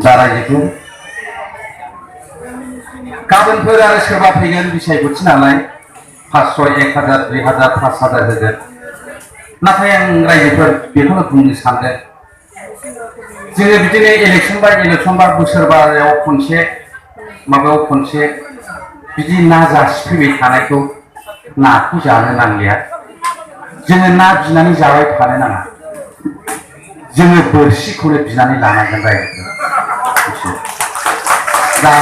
रायजोखौ गाबोनफोर आरो सोरबा फैगोन बिसायख'थि नालाय 500 1000 2000 5000 होगोन नाथाय आं रायजोफोर बेखौनो बुंनो सानदों जोङो बिदिनो इलेक्सन बाय इलेक्सन बा बोसोरबायाव खनसे माबायाव खनसे बिदि ना जासिफैबाय थानायखौ नाखौ जानो नांलिया जोङो ना बिनानै जाबाय थानो नाङा जोङो बोरसिखौनो बिनानै लानांगोन रायजोफोर दा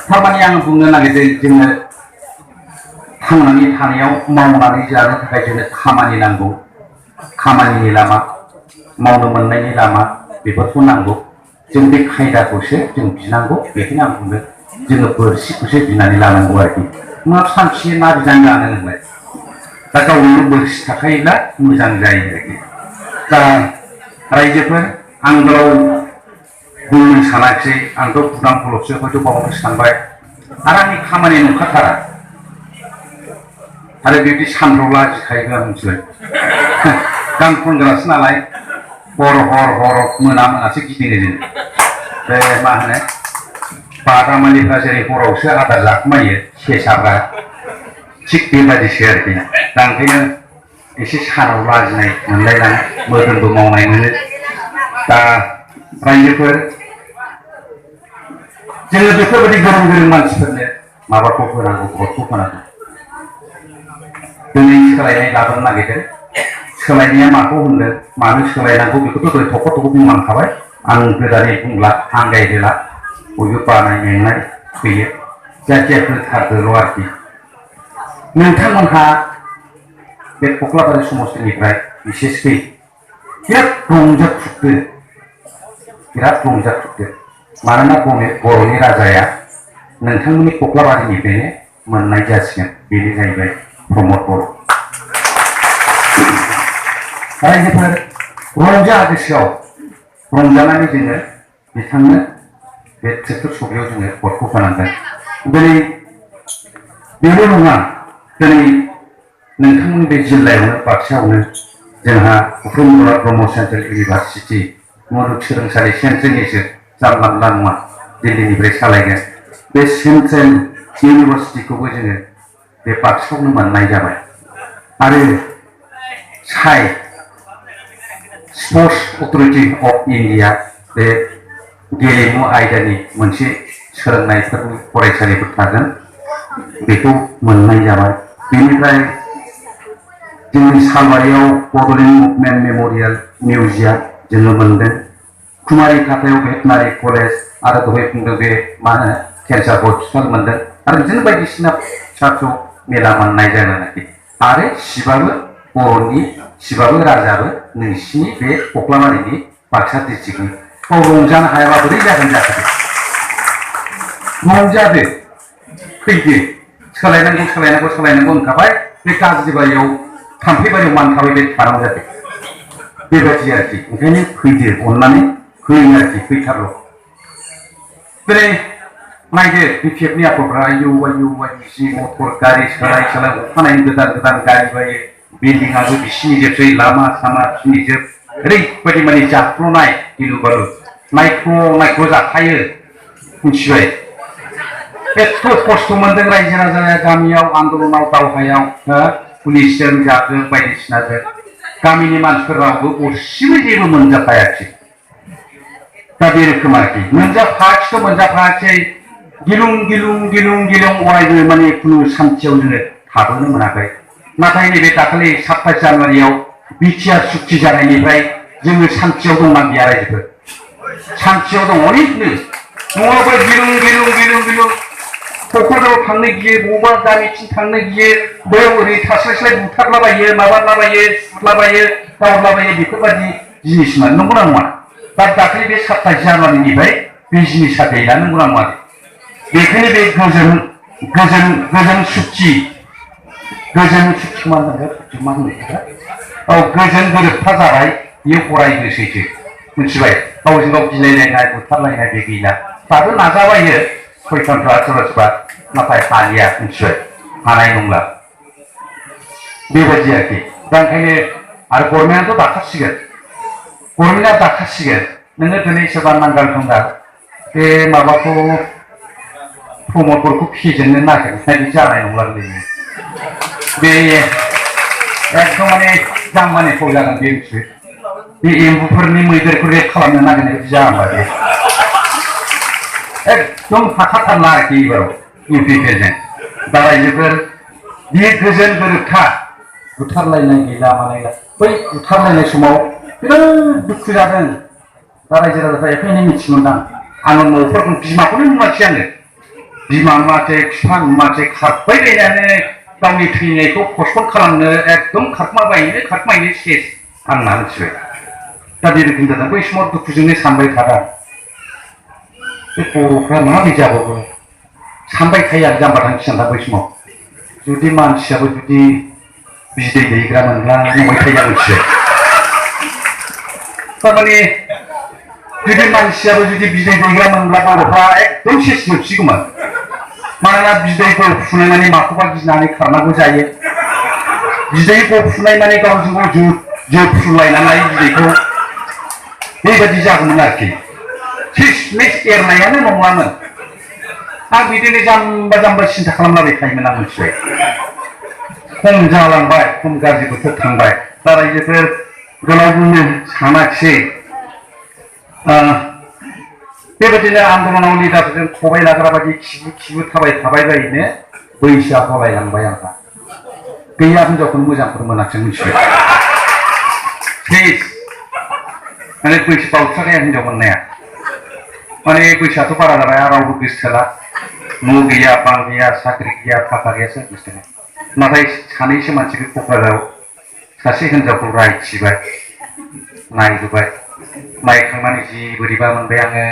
थारमाने आं बुंनो नागिरदों जोङो थांनानै थानायाव मावनानै जानो थाखाय जोंनो खामानि नांगौ खामानिनि लामा मावनो मोननायनि लामा बेफोरखौ नांगौ जों बे खायदाखौसो जों बिनांगौ बेखायनो आं बुंदों जोङो बोरसिखौसो बिनानै लानांगौ आरोखि मा सानसे ना बिनानै लानो होनबाय दा गावनो बोरसि थाखायोब्ला मोजां जायो आरोखि दा रायजोफोर आं गोलाव बुंनो सानाखिसै आंथ' बुदां फलकसो हयथ' बावनो सानबाय आरो आंनि खामानि नंखाथारा आरो बिदि सानदावला जिखायोबो आं मिथिबाय गान खनग्रासो नालाय हर मोना मोनासो गिदिङो जों बे मा होनो बादामालिफ्रा जेरै हरावसो आदार जाखुमायो सेसाफ्रा थिग बेबायदिसो आरोखि दा ओंखायनो एसे सानाव लाजिनाय मोनलायलाङो मोदोमबो मावनाय मोनो दा रायजोफोर जोङो बेफोरबायदि गोरों गोरों मानसिफोरनो माबाखौ होनांगौ भटखौ होनांगौ दिनै सोलायनाय लाबोनो नागिरदों सोलायनाया माखौ होनदों मानो सोलायनांगौ बेखौथ' दहाय थख' बुंलांखाबाय आं गोदानै बुंला आंगायहोला बयबो बानाय मेंनाय फैयो जायखिया होथारदोल' आरोखि नोंथांमोनहा बे कख्लाबारि समस्तिनिफ्राय बिसेसकै बिराद रंजाथुगदो मानोना बर'नि राजाया नोंथांमोननि कख्लाबारिनिफ्रायनो मोननाय जासिगोन बेनो जाहैबाय प्रमद बर' रायजोफोर रंजा गोसोआव रंजानानै जोङो बिथांनो बे ट्रेक्टर सभयाव जोङो भटखौ होनांगोन दिनै बेल' नङा दिनै नोंथांमोननि बे जिल्लायावनो बाक्सायावनो जोंहा उपेन्द्र ब्रह्म सेन्ट्रेल इउनिभारसिटि मुलुगसोलोंसालि सेन्ट्रेलनिसो जानला मोनला नङा दिल्लीनिफ्राय सालायगोन बे सेन्ट्रेल इउनिभारसिटिखौबो जोङो बे बाक्सायावनो मोननाय जाबाय आरो साइ स्पर्ट्स अथरिटि अफ इन्डिया बे गेलेमु आयदानि मोनसे सोलोंनायफोरनि फरायसालिफोर थागोन बेखौ मोननाय जाबाय बेनिफ्राय जोंनि सालबारियाव बड'लेण्ड मुभमेन्ट मेम'रियेल मिउजियाम जोङो मोनदों कुमारि खातायाव भेटेनारि कलेज आरो दहाय बुंदों बे मा होनो केन्सार हस्पिटाल मोनदों आरो बिदिनो बायदिसिना फिसा फिसौ मेला मोननाय जागोन आरोखि आरो सिबाबो राजाबो नोंसिनि बे कख्लाबारिनि बाक्सा डिस्ट्रिक्टनि गाव रंजानो हायाबा बोरै जागोन जाखो रंजादो फैदो सोलायनांगौ होनखाबाय बे गाज्रिबारियाव थाम्फैबारियाव मानखाबाय बे थानांगौ जादों बेबायदि आरोखि ओंखायनो फैदो अननानै फैयो आरोखि फैथारल' दिनै नायदो बिपिएफनि आखलफ्रा आयौ जि मटर गारि सोलाय अखानायै गोदान गारि बायो बिल्डिंआबो बिसिनिजोबसै लामा सामा बिसिनिजोब ओरैबायदि माने जाख्ल'नाय गिलु बालु नायख' जाखायो मिथिबाय एथ' खस्थ' मोनदों रायजो राजाया गामियाव आन्दलनाव दावहायाव पुलिसजों जाबजों बायदिसिनाजों गामिनि मानसिफोराबो असेबो जेबो मोनजाफायाखिसै दा बे रोखोम आरोखि मोनजाफायाखिसै गिलुं अरायबो माने खुनु सान्थियाव जोङो थाबोनो मोनाखै नाथाय नैबे दाखालि 27 जानुवारियाव बिटिआर सुक्ति जानायनिफ्राय जोङो सान्थियाव दंना गैया रायजोफोर सान्थियाव दं अनेकनो नङाबा गिलुं क'क्राझाराव थांनो गियो बबेबा गामिथिं थांनो गियो बैयाव ओरै थास्लायस्लाय बुथारलाबायो माबालाबायो सुथलाबायो गावलाबायो बेफोरबायदि जिनिसमोन नंगौना नङा दा दाखालि बे 27 जानुवारिनिफ्राय बे जिनिसा गैला नंगौना नङा बेखायनो बे गोजोन सुक्ति मा होनो गोजोन गोरोबथा जाबाय बियो अरायबो सैथो मिथिबाय गावजों गाव गिलायलायनाय बुथारलायनाय बे गैला दाबो नाजाबायो सयथानफ्रा सोरबा नाथाय हालिया मिथिबाय हानाय नंला बेबायदि आरोखि दा ओंखायनो आरो गभर्नमेन्टआथ' दाखासिगोन नोङो दिनै सोरबा नांगाल जुंगाल बे माबाखौ प्रमदफोरखौ फेजेननो नागिरनाय जानाय नंलालै बे एकदम माने जाम्बानि फाव जागोन बे बिसोर बे एम्बुफोरनि मैदेरखौ रेप खालामनो नागिरनाय बिदि जाम्बा बे एकदम हाखाथारला आरोखि एबाराव इउपिपिएलजों दा रायजोफोर बे गोजोन गोरोबथा बुथारलायनाय गैला मानायला बै बुथारलायनाय समाव बिराद दुखु जादों दा रायजो राजाफ्रा एफा एनै मिथिमोनदां आङो न'फोरखौ बिमाखौनो नुवाखै आङो बिमा नुवाखै बिफा नुवाखै खारबायलायनानै गावनि थैनायखौ पस्टपन खालामनो एकदम खारखुमायनो सेस आंना मिथिबाय दा बे रोखोम जादों बै समाव दुखुजोंनो सानबाय थादों बे बर'फ्रा माबोरै जाबावो सानबाय थायो आरो जाम्बा थांखियान दा बै समाव जुदि मानसियाबो जुदि बिदै दैग्रा मोनब्ला नंबाय थायो आं मिथिबाय थारमाने जुदि मानसियाबो जुदि बिदै दैग्रा मोनब्ला बर'फ्रा एकदम सेस जोबसिगौमोन मानोना बिदैखौ फुनाय माने माखौबा गिनानै खारनांगौ जायो बिदैखौ फुनाय माने गावजों गाव जोफ्रुलायनानै बिदैखौ बेबायदि जागौमोन आरोखि सिसमिस एरनायानो नङामोन आं बिदिनो जाम्बा जाम्बा सिन्था खालामलाबाय थायोमोन आं मिथिबाय खम जालांबाय खम गाज्रि बोथोर थांबाय दा रायजोफोर गोलाव बुंनो सानाखिसै बेबायदिनो आन्दलनाव लिडारफोरजों खबाय लाग्रा बायदि खिबु थाबाय बायनो बैसोआ हलायलांबाय आंहा गैया हिनजावखौनो मोजांफोर मोनाखिसै मिथिबाय माने बैसो बावथ्राखाया हिनजाव मोननाया माने बैसोआथ' बारा जाबाय रावबो गोसोथोला न' गैया बां गैया साख्रि गैया थाखा गैया सोर गोसोथोला नाथाय सानैसो मानसिखौ क'क्राझाराव सासे हिनजावखौ रायथिबाय नायबोबाय नायखांनानै जि बोरैबा मोनबाय आङो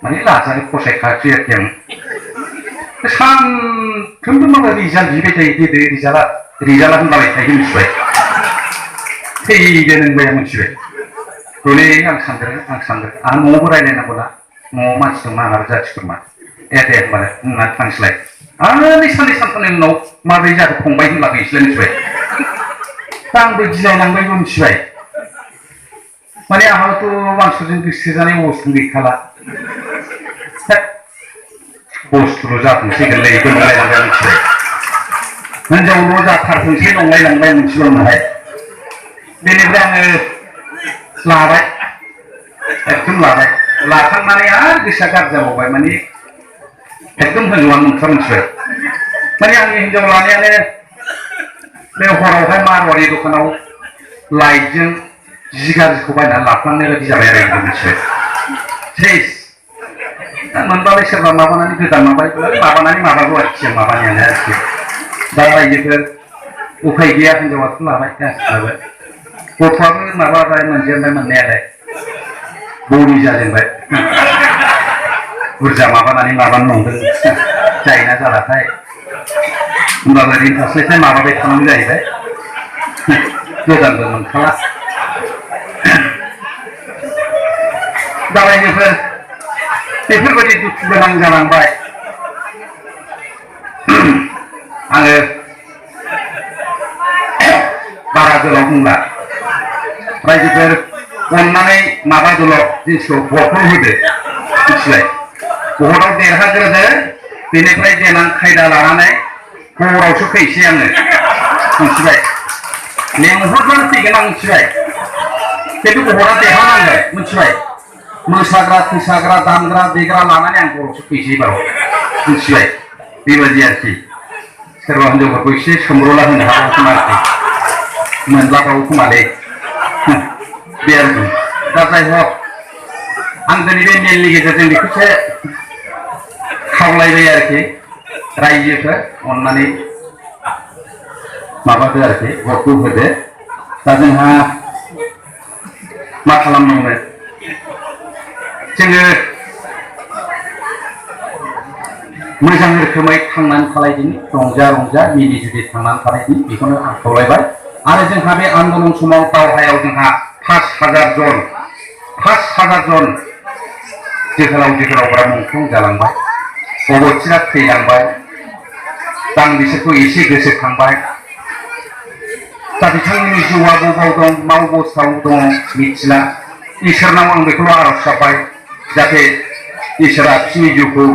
माने लाजानो फसायखायाखै आरोखि आं सानफ्रोमबो माबा रिजाल्ट बिबाय थायो देदो रिजाल्टआ होनलाबाय थायो मिथिबाय थैदो नोंबाय आं मिथिबाय हले आं सानदों आं न'आवबो रायलायनांगौ ना न'आव मानसि दं आंहाबो जाथि खुरमा दे होनबालाय बुंनानै थांसैलाय आरो साननै सानथामनि उनाव माबोरै जाखो फंबाय होनला गैसैलाय मिथिबाय दा आंबो गिलायनांबायबो मिथिबाय माने आंहाबोथ' मानसिफोरजों गोसो जानाय अबस्थान गैखाला बुस्थुल' जाथोंसैगोनलै नंलायलांबाय मिथिबाय हिनजावल' जाथारथोंसै नंलायलांबाय मोनसेल' उनावहाय बेनिफ्राय आङो लाबाय एकदम लाबाय लाखांनानै आरो गोसोआ गाज्रि जाबावबाय माने एकदम हिनजावानो नंथार मिथिबाय माने आंनि हिनजाव लानायानो बे हरावहाय मारवारि दखानाव लाइटजों जि गाज्रिखौ बायनानै लाफ्लांनाय बायदि जाबाय आरो मिथिबाय सेस मोनबालाय सोरबा माबानानै गोदान माबानानै माबागौ आरोखि माबानायानो आरोखि दा रायजोफोर उफाय गैया हिनजावाथ' लाबाय गासिबो गथ'आबो माबाबाय मोनजेनबाय मोननायालाय बौनि जाजेनबाय बुरजा माबानानै माबानो नंदों जायोना जालाथाय होमबाबो ओरैनो थास्लायस्लाय माबाबाय थानांगौ जाहैबाय गोदानबो मोनखाला दा रायजोफोर बेफोरबायदि दुखु गोनां जालांबाय आङो बारा गोलाव बुंला रायजोफोर अननानै माबादोल' जिनिसखौ भटखौ होदो मिथिबाय भटआव देरहाग्रोदो बेनिफ्राय देनां खायदा लानानै हरावसो फैसै आङो मिथिबाय लेंहरबानो फैगोन आं मिथिबाय खिन्थु भटआ देरहानांगोन मिथिबाय मोसाग्रा थैसाग्रा दामग्रा देग्रा लानानै आं हरावसो फैसै एबाराव मिथिबाय बेबायदि आरोखि सोरबा हिनजावफोरखौ एसे सोमब्रला होनो हागौ खोमा आरोखि मोनलाबावो खोमालै बे आरोखि दा जाय हक आं दिनै बे मेलनि गेजेरजों बेखौसो खावलायबाय आरोखि रायजोफोर अननानै माबादो आरोखि भटखौ होदो दा जोंहा मा खालामनांगौ जोङो मोजां रोखोमै थांनानै थालायदिनि रंजा मिलि जुलि थांनानै थालायदिनि बेखौनो आं खावलायबाय आरो जोंहा बे आन्दलन समाव दावहायाव जोंहा 5,000 जन जोहोलावफोरा मुंख्लं जालांबाय अबथिरा थैलांबाय दा आं बिसोरखौ एसे गोसोखांबाय दा बिथांमोननि जिउआ बबाव दं मा अबस्थायाव दङ मिथिला इसोरनाव आं बेखौल' आर'ज गाबबाय जाहाथे इसोरा बिसोरनि जिउखौ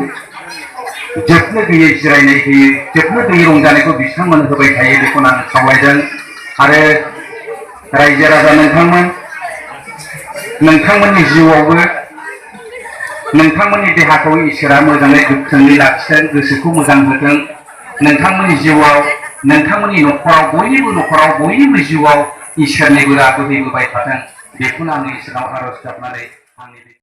जोबनो गैयै जिरायनाय होयो, जोबनो गैयै रंजानायखौ बिथांमोन होबाय थायो बेखौनो आं खावलायदों। आरो रायजो राजा नोंथांमोननि जिउआवबो नोंथांमोननि देहाखौ इसोरा मोजाङै गोख्रोङै लाखिथों, गोसोखौ मोजां होथों। नोंथांमोननि जिउआव, नोंथांमोननि न'खराव, बयनिबो जिउआव इसोरनि बोरा बोहैबोबाय थाथों। बेखौनो आं इसोरनाव आर'ज गाबनानै आंनि